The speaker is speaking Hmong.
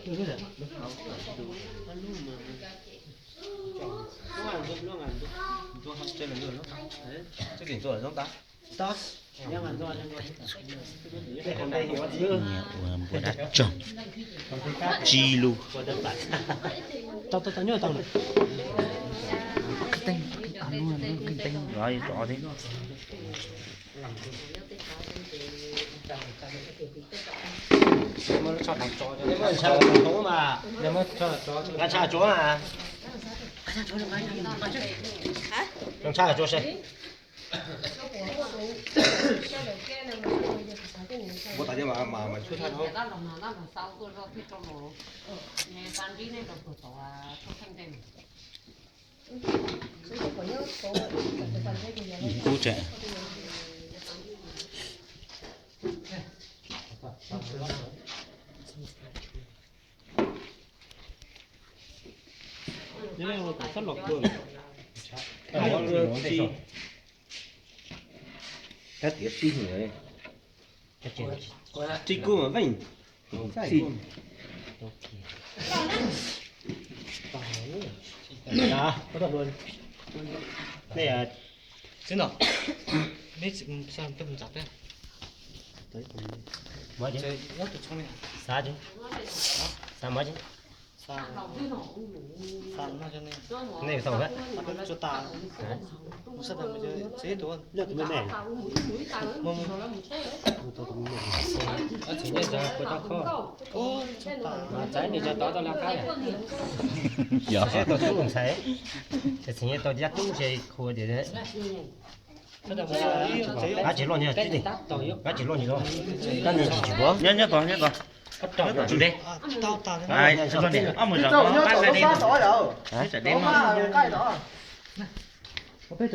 Nyias ua npua dab tsoog tsib lub. Teeb, teeb, teeb, Kub tseem. Kab tiav tib nyuag, tib kub mas veej. Xav, xav mov tsis, nej tau, nej tau, txheem nyiaj tau tau tub ntxhais, txheem nyiaj tau caj tub se khu tias, dab tsi loj nyiaj tib, dab tsi loj nyiaj tau, dab tsi tsis tsis pom nyob tod nyob tod, ob mus zov pab sawv deb, peb